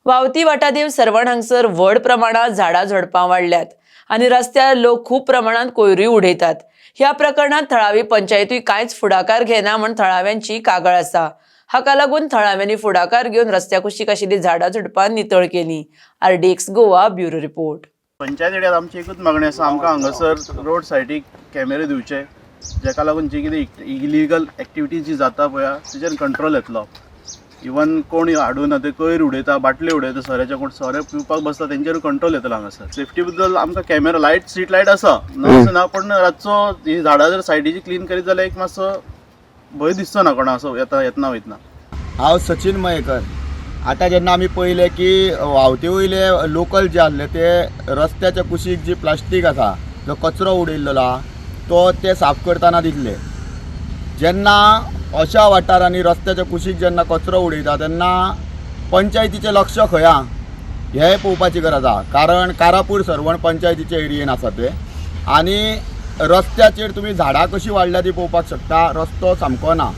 व्हांवती वाठादेव सर्वण हांगसर व्हड प्रमाणात झाडां झोडपां वाडल्यात आनी रस्त्यार लोक खूब प्रमाणात कोयरूय उडयतात. ह्या प्रकरणात थळावी पंचायतूय कांयच फुडाकार घेना म्हूण थळाव्यांची कागाळ आसा. हाका लागून थळाव्यांनी फुडाकार घेवन रस्त्या कुशीक आशिल्ली झाडां झुडपां नितळ केली. RDX Goa, bureau report. Panchayat एरियात आमची एकूच मागणी आसा, आमकां हांगासर रोड सायडीक कॅमेरे दिवचे, जेका लागून जी कितें इलिगल एक्टिविटीज जी जाता पळया तेजेर कंट्रोल येतलो. इवन कोण हाडून ते कोयर उडयता, बाटल्यो उडयता सोऱ्याचे, कोण सोरे पिवपाक बसता, तेंचेर कंट्रोल येतलो हांगासर. सेफ्टी बद्दल आमकां कॅमेरा, लायट, स्ट्रीट लायट आसा, ना अशें ना, पण रातचो ही झाडां जर सायडीची क्लीन करीत जाल्यार एक मातसो भंय दिसचो ना कोणा असो येता येतना वयतना. हांव सचिन मयेकर. आतां जेन्ना आमी पळयलें की व्हांवते वयले लोकल जे आसले ते रस्त्याच्या कुशीक जी प्लास्टीक आसा, जो कचरो उडयल्लो आहा, तो ते साफ करतना दिसले. जेन्ना अशा वाठारांनी रस्त्याच्या कुशीक जेन्ना कचरो उडयता तेन्ना पंचायतीचें लक्ष खंय आहा हें पळोवपाची गरज आहा, कारण कारापूर सर्वण पंचायतीचे एरियेन आसा ते आनी रस्त्याचेर तुमी झाडां कशीं वाडल्या ती पळोवपाक शकता. रस्तो सामको ना.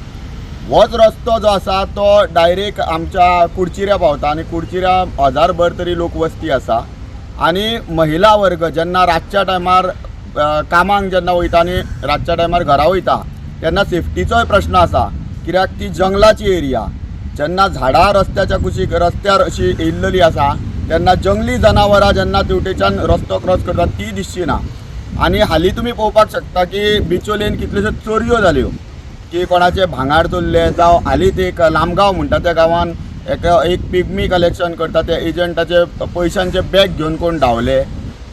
होच रस्तो जो आसा तो डायरेक्ट आमच्या कुडचिऱ्या पावता आनी कुडचिऱ्या हजारभर तरी लोक वस्ती आसा आनी महिला वर्ग जेन्ना रातच्या टायमार कामाक जेन्ना वयता आनी रातच्या टायमार घरा वयता तेन्ना सेफ्टीचोय प्रश्न आसा, कित्याक ती जंगलाची एरिया. जेन्ना झाडां रस्त्याच्या कुशीक रस्त्यार अशी येयल्लेली आसा तेन्ना जंगली जनावरां जेन्ना तेवटेच्यान रस्तो क्रॉस करतात ती दिसची ना. आनी हालीं तुमी पळोवपाक शकता की बिचोलेन कितल्योश्यो चोरयो जाल्यो, की कोणाचे भांगार चोरले जावं. हालींच एक लामगांव म्हणटा त्या गांवान एका एक पिगमी कलेक्शन करता त्या एजंटाचे पयशांचे बॅग घेवन कोण धांवले.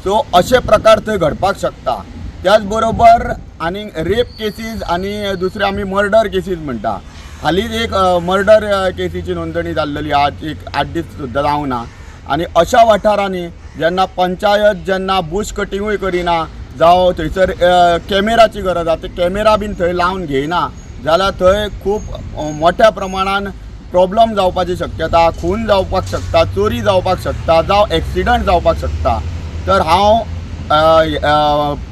सो अशे प्रकार थंय घडपाक शकता. त्याच बरोबर आनी रेप केसीस आनी दुसरे आमी मर्डर केसीस म्हणटा. हालींच एक मर्डर केसीची नोंदणी जाल्लेली आज एक 8 दीस सुद्दां जावंक ना. आनी अशा वाठारांनी जेन्ना पंचायत जेन्ना बूश कटिंगूय करिना जावं थंयसर कॅमेराची गरज आसा, ते कॅमेरा बीन थंय लावन घेयना जाल्यार थंय खूब मोठ्या प्रमाणान प्रॉब्लम जावपाची शक्यता, खून जावपाक शकता, चोरी जावपाक शकता जावं एक्सिडंट जावपाक शकता. तर हांव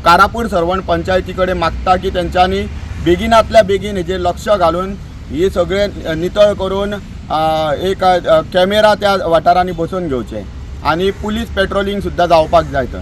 कारापूर सर्वण पंचायती कडेन मागता की तेंच्यांनी बेगिनातल्या बेगीन हेजेर लक्ष घालून ही सगळें नितळ करून एक कॅमेरा त्या वाठारांनी बसोवन घेवचे आनी पुलीस पेट्रोलिंग सुद्दां जावपाक जाय थंय.